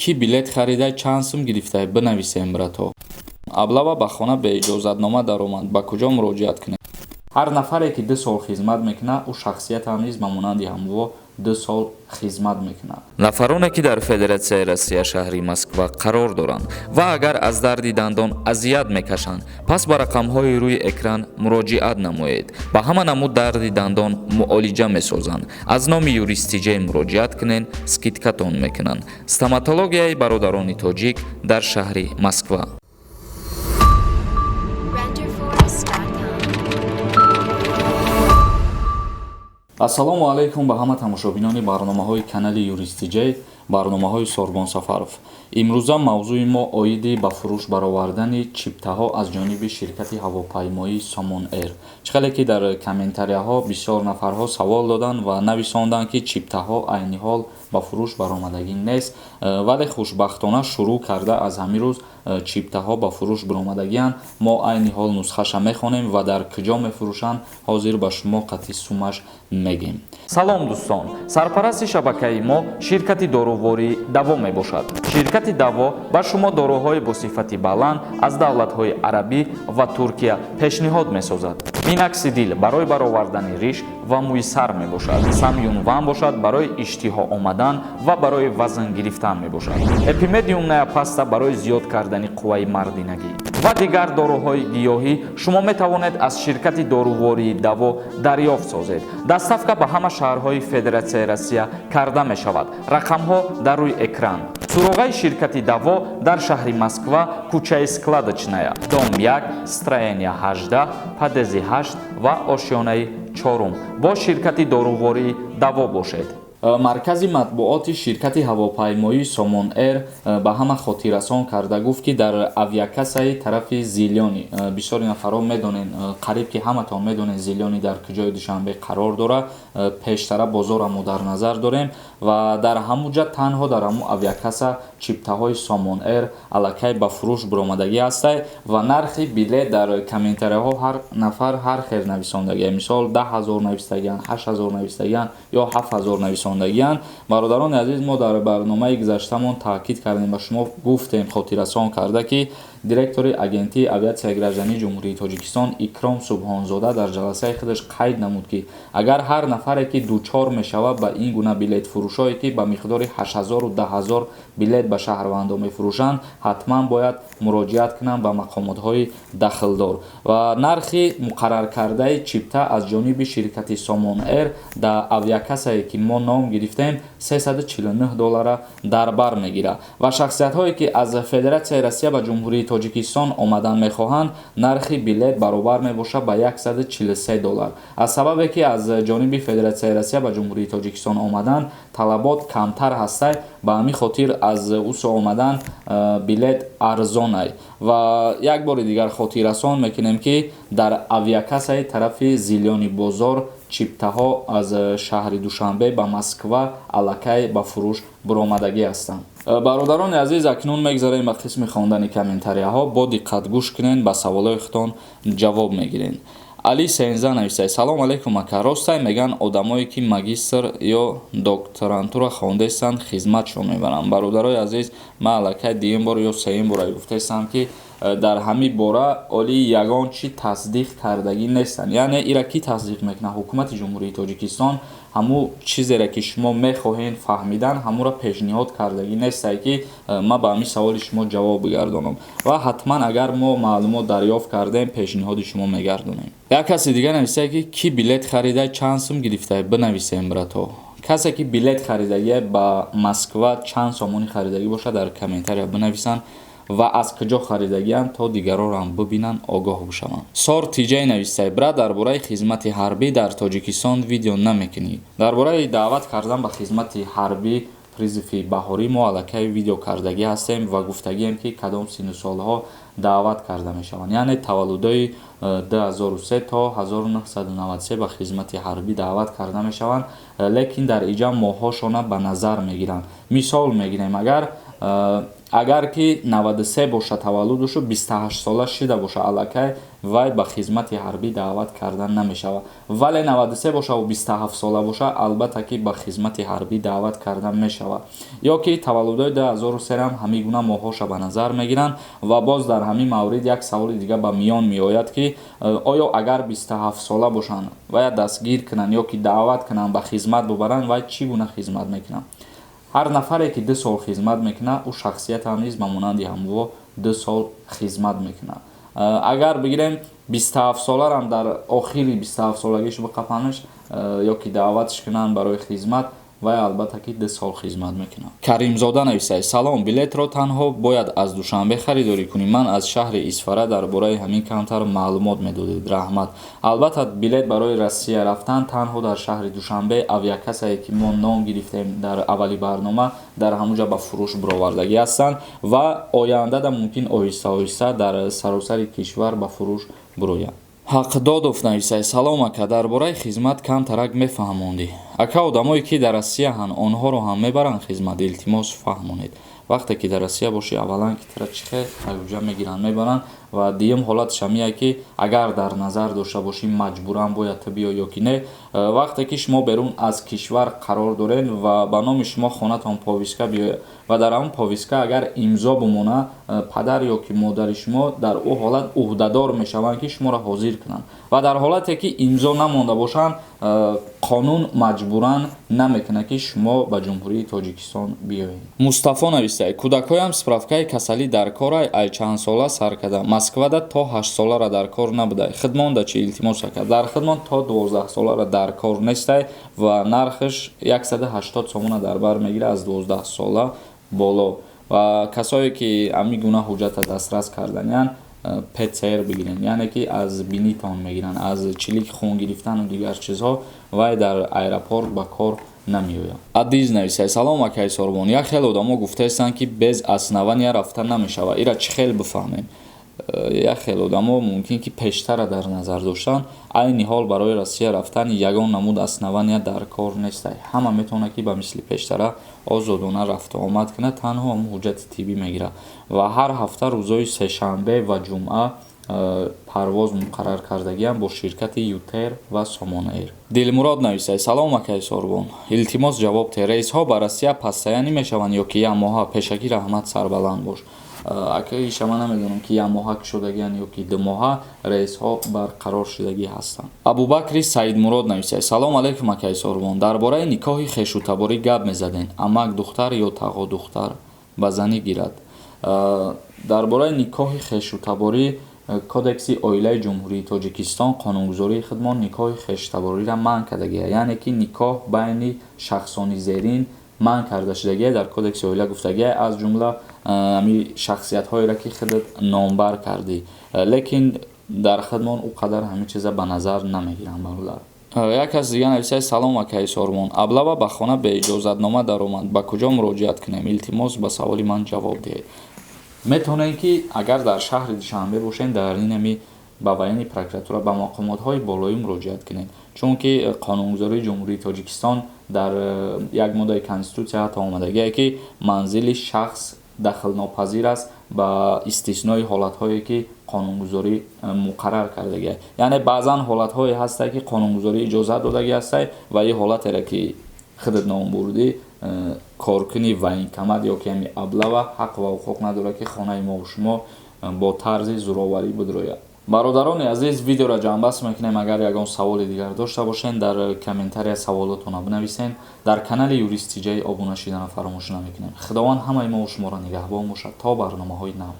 Кӣ билет харида, чанд сум гирифта, бинависем, брато. Облава ба хона беиҷозатнома даромад, ба куҷо муроҷиат кунем? Ҳар нафаре ки 2 сол хизмат мекунад, ӯ шахсиятам низ ба монанди ҳамво 2 сол хизмат мекунад. Нафароне, ки дар Федератсияи Россия, шаҳри Москва қарор доранд ва агар аз дарди дандон азият мекашанд, пас ба рақамҳои рӯи экран муроҷиат намоед. Ба ҳама намуд дарди дандон муолиҷа месозанд. Аз номи Юристиҷей муроҷиат кунед, скидкатон мекунанд. Стоматологияи бародарони тоҷик дар шаҳри Москва. Renderforest.com. Ассалому алайкум ба ҳама тамошобинони барномаҳои канали Юристиҷей, барномаҳои Сорбон Сафаров. Имрӯза мавзӯи мо оиди ба фурӯш баровардани чиптаҳо аз ҷониби ширкати ҳавопаймоии Сомон Эйр. Чӣ хеле ки дар комментарияҳо бисёр нафарҳо савол доданд ва нависонданд, ки чиптаҳо айни ҳол ба фурӯш баромадагӣ нест, вале хушбахтона шурӯъ карда аз ҳамин рӯз чиптаҳо ба фурӯш баромадагианд. Мо айни ҳол нусхаша мехонем ва дар куҷо мефурӯшанд, ҳозир ба шумо қатъи сумаш мегем. Салом, дӯстон! Сарпарасти шабакаи мо ширкати дорувории Даво мебошад. Ширкати Даво ба шумо доруҳои бо сифати баланд аз давлатҳои арабӣ ва Туркия пешниҳод месозад. Миноксидил барои баровардани риш ва мӯи сар мебошад, Самюнван бошад, барои иштиҳо омадан ва барои вазн гирифтан мебошад, Эпимедиумная паста барои зиёд кардани қувваи мардинагӣ ва дигар доруҳои гиёҳӣ шумо метавонед аз ширкати дорувории Даво дарёфт созед. Доставка ба ҳама шаҳрҳои Федератсияи Россия карда мешавад. Рақамҳо дар рӯи экран. Суроғаи ширкати Даво дар шаҳри Москва, кӯчаи Складочная, дом 1, строение 18, подъезди 8 ва ошёнаи чорум. Бо ширкати дорувории Даво бошед. Маркази матбуоти ширкати ҳавопаймоии Сомон Эйр ба ҳама хотиррасон карда гуфт, ки дар авиакассаи тарафи Зелёный, бисёри нафарҳо медонен, қариб ки ҳаматон медонед, Зелёный дар куҷои Душанбе қарор дорад, пештара бозорро мо дар назар дорем, ва дар ҳамун ҷа танҳо дар ҳамун авиакасса чиптаҳои Сомон Эйр аллакай ба фурӯш баромадагӣ ҳастай. Ва нархи билет дар комментарияҳо ҳар нафар ҳар хел нависондагия, мисол, 10 000 навистагианд, 8000 навистагианд ё 7000 нависондагианд. Бародарони азиз, мо дар барномаи гузаштамон таъкид кардем, ба шумо гуфтем, хотиррасон карда, ки директори Агентии авиатсияи граждании Ҷумҳурии Тоҷикистон Икром Субҳонзода дар ҷаласаи худаш қайд намуд, ки агар ҳар нафаре ки дучор мешавад ба ин гуна билетфурӯшое, ки ба миқдори 8000-у 10 000 билет ба шаҳрвандон мефурӯшанд, ҳатман бояд муроҷиат кунанд ба мақомотҳои дахлдор. Ва нархи муқарраркардаи чипта аз ҷониби ширкати Сомон Эйр дар авиакассае, ки мо ном гирифтем, 349 доллара дар бар мегирад. Ва шахсиятҳое, ки аз Федератсияи Россия ба Ҷумҳурии Тоҷикистон омадан мехоҳанд, нархи билет баробар мебошад ба 143 доллар, аз сабабе ки аз ҷониби Федератсияи Россия ба Ҷумҳурии Тоҷикистон омадан талабот камтар ҳастай, ба ҳамин хотир аз усо омадан билет арзонай. Ва як бори дигар хотиррасон мекунем, ки дар авиакассаи тарафи Зелёный бозор чиптаҳо аз шаҳри Душанбе ба Москва аллакай ба фурӯш буромадагӣ ҳастанд. Бародарони азиз, акнун мегзарем ба қисми хондани комментарияҳо. Бо диққат гӯш кунед, ба саволҳои худтон ҷавоб мегиред. Али Сенза нависад: «Салом алейкум, ака. Ростай, мегӯянд, одамое ки магистр ё докторантура хондаистанд, хизматшон мебаранд?» Бародарои азиз, ман аллакай дуюм бор ё сеюм бора гуфтаистам, ки дар ҳамин бора оли ягон чӣ тасдиқ кардагӣ нестанд. Яъне ира кӣ тасдиқ мекунад? Ҳукумати Ҷумҳурии Тоҷикистон ҳамун чизере, ки шумо мехоҳед фаҳмидан, ҳамуро пешниҳод кардагӣ нестай, ки ман ба ҳамин саволи шумо ҷавоб бигардонам. Ва ҳатман агар мо маълумот дарёфт кардем, пешниҳоди шумо мегардонем. Як каси дигар нависае, ки кӣ билет харида, чанд сум гирифта, бинависем, брато. Касе ки билет харидагия, ба Москва чанд сомонӣ харидагӣ бошад, дар комментария бинависанд ва аз куҷо харидагианд, то дигарорам бибинанд, огоҳ бошаванд. Сор Тиҷай навистай: «Брат, дар бораи хизмати ҳарбӣ дар Тоҷикистон видео намекунӣ?» Дар бораи даъват кардан ба хизмати ҳарбӣ, призыви баҳорӣ, мо аллакай видео кардагӣ ҳастем ва гуфтагием, ки кадом синну солҳо даъват карда мешаванд, яъне таваллудои 2003 то 1993 ба хизмати ҳарбӣ даъват карда мешаванд, лекин дар иҷа моҳҳошона ба назар мегиранд. Мисол мегирем, агар Агар ки 93 боша таваллудушу, 28 сола шида боша аллакай, вай ба хизмати ҳарбӣ даъват карда намешавад. Вале 93 бошаву 27 сола боша, албатта ки ба хизмати ҳарбӣ даъват карда мешавад. Ё ки таваллудои 2003-ам ҳамин гуна моҳҳоша ба назар мегиранд. Ва боз дар ҳамин маврид як саволи дига ба миён меояд, ки оё агар 27 сола бошанд, вая дастгир кунанд ё ки даъват кунанд, ба хизмат бубаранд, вай чӣ гуна хизмат мекунанд? Ҳар нафаре ки 2 сол хизмат мекунад, ӯ шахсиятам низ ба монанди ҳамво 2 сол хизмат мекунад. Агар бигирем, 27 соларам дар охири 27 солагиш биқапанаш ё ки даъватш кунанд барои хизмат, вай албатта ки 2 сол хизмат мекунад. Каримзода нависад: «Салом, билетро танҳо бояд аз Душанбе харидорӣ кунӣ? Ман аз шаҳри Исфара, дар бораи ҳамин камтар маълумот медодед, раҳмат». Албатта, билет барои Россия рафтан танҳо дар шаҳри Душанбе, авиакассае ки мо ном гирифтем дар аввали барнома, дар ҳамуҷа ба фурӯш баровардагӣ ҳастанд ва ояндада мумкин оҳиста оҳиста дар саросари кишвар ба фурӯш бироянд. Ҳақдодов нависад: «Салом ака, дар бораи хизмат камтарак мефаҳмондӣ, ака. Одамое ки дар Россияҳанд, онҳоро ҳам мебаранд хизмат? Илтимос, фаҳмонед». Вақте ки дар Россия бошӣ, аввалан ки тара чихе агуҷа мегиранд, мебаранд. Ва дуюм ҳолаташ ҳамие ки агар дар назар дошта бошӣ, маҷбуран бояд ту биё ё ки не. Вақте ки шумо берун аз кишвар қарор доред ва ба номи шумо хонатон повестка биёяд ва дар ҳамон повестка агар имзо бимона падар ё ки модари шумо, дар ӯ ҳолат ӯҳдадор мешаванд, ки шуморо ҳозир кунанд. Ва дар ҳолате ки имзо намонда бошанд, қонун маҷбуран намекунад, ки шумо ба Ҷумҳурии Тоҷикистон биёед. Мустафо нависад: «Кӯдакҳоям справкаи касалӣ дар корай, ай чандсола сар карда? Москвада то 8 солара дар кор набудай, хидмонда чи? Илтимос, ака». Дар хидмон то 12 солара дар кор нестай ва нархаш 180 сомона дар бар мегирад аз 12 сола боло. Ва касое ки ҳамин гуна ҳуҷҷата дастрас карданиянд, ПЦР бигиранд, яъне ки аз бинитон мегиранд, аз чилик хун гирифтану дигар чизҳо, вай дар аэропорт ба кор намеояд. Адиз нависад: «Салом, акаи Сорбон, як хел одамо гуфтаистанд, ки без основания рафта намешавад. Ира чӣ хел бифаҳмем?» Як хел одамо мумкин ки пештара дар назар доштанд. Айни ҳол барои Россия рафтан ягон намуд основания дар кор нестай. Ҳама метавонад, ки ба мисли пештара озодона рафту омад кунад, танҳо ҳамн ҳуҷҷати тиббӣ мегирад. Ва ҳар ҳафта рӯзҳои сешанбе ва ҷумъа парвоз муқаррар кардагиам бо ширкати ЮТэйр ва Сомон Эйр. Дилмурод нависад: «Салом, акаи Сорбон, илтимос, ҷавоб те. Рейсҳо ба Россия постоянный мешаванд ё ки якмоҳа? Пешакӣ раҳмат, сарбаланд бош». Акаиша ман намедонам, ки якмоҳа кушодагианд ё ки 2 моҳа рейсҳо барқарор шудагӣ ҳастанд. Абубакри Саидмурод нависад: «Салом алейкум, акаи Сорбон, дар бораи никоҳи хешутаборӣ гап мезаден. Амак духтар ё тағо духтар ба занӣ гирад?» Дар бораи никоҳи хешутаборӣ, Кодекси оилаи Ҷумҳурии Тоҷикистон, қонунгузории худмон никоҳи хештабориро манъ кардагия, яъне ки никоҳ байни шахсони зерин манъ карда шудагия дар Кодекси оила гуфтагия, аз ҷумла ҳами шахсиятҳоеро, ки худат номбар кардӣ. Лекин дар худмон ӯ қадар ҳамин чиза ба назар намегиранд, бародар. Як кас дига нависад: «Салом, акаи Сормон, облава ба хона беиҷозатнома даромад, ба куҷо муроҷиат кунем? Илтимос, ба саволи ман ҷавоб диҳед». Метавонед, ки агар дар шаҳри Душанбе бошед, дар инами ба военный прокуратура, ба мақомотҳои болоӣ муроҷиат кунед, чунки қонунгузории Ҷумҳурии Тоҷикистон дар як моддаи конститутсия ҳатто омадагие, ки манзили шахс дахлнопазир аст, ба истиснои ҳолатҳое, ки қонунгузорӣ муқаррар кардагиа. Яъне баъзан ҳолатҳое ҳастанд, ки қонунгузорӣ иҷозат додагӣ ҳастай. Ва ин ҳолатеро, ки худат ном бурдӣ, коркуни военкомат ё ки ҳами облава ҳақ ва ҳуқуқ надорад, ки хонаи мову шумо бо тарзи зӯроварӣ бидрояд. Бародарони азиз, видеоро ҷамъбаст мекунем. Агар ягон саволи дигар дошта бошед, дар комментария саволотонро бинависед. Дар канали Юрист Тиҷаи обуна шиданро фаромӯш намекунем. Худованд ҳамаи мову шуморо нигаҳбон бошад. То барномаҳои нав.